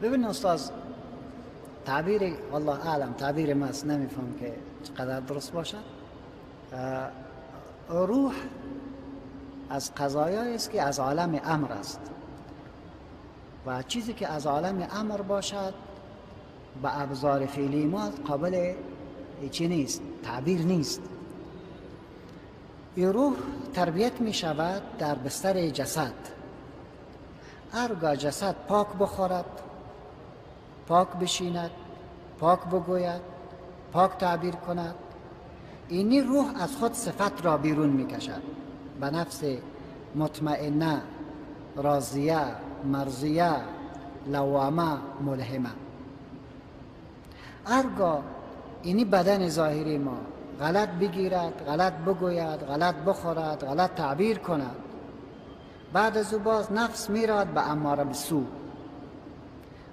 ببین استاد، تعبیر والله اعلم، تعبیر ما است، نمیفهم که چقدر درست باشد. روح از قضایایی است که از عالم امر است و چیزی که از عالم امر باشد به ابزار فعلی ما قابل چی نیست، تعبیر نیست. این روح تربیت می شود در بستر جسد. هرگاه جسد پاک بخورد، پاک بشیند، پاک بگوید، پاک تعبیر کند، اینی روح از خود صفت را بیرون می کشد. به نفس مطمئنه، راضیه، مرضیه، لوامه، ملهمه. هرگاه اینی بدن ظاهری ما غلط بگیرد، غلط بگوید، غلط بخورد، غلط تعبیر کند، بعد از او باز نفس میراد به اماره بالسوء.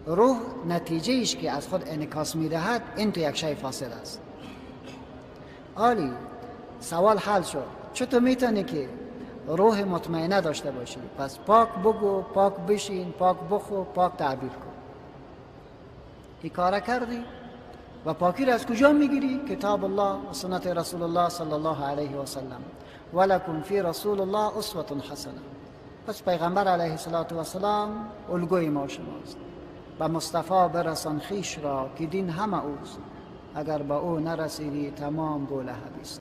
روح نتیجه ایش که از خود انعکاس میدهد این تو یک شی فاسد است. عالی، سوال حل شد. چطور میتونی که روح مطمئنه داشته باشی؟ پس پاک بگو، پاک بشین، پاک بخو، پاک تعبیر کن. این کار کردی و پاکی را از کجا میگیری؟ کتاب الله و سنت رسول الله صلی الله علیه و سلم. ولکم فی رسول الله اسوة حسنه. پس پیغمبر علیه الصلاة والسلام الگوی ما شماست. به مصطفی برسان خویش را که دین همه اوست، اگر به او نرسیدی تمام بولهبیست.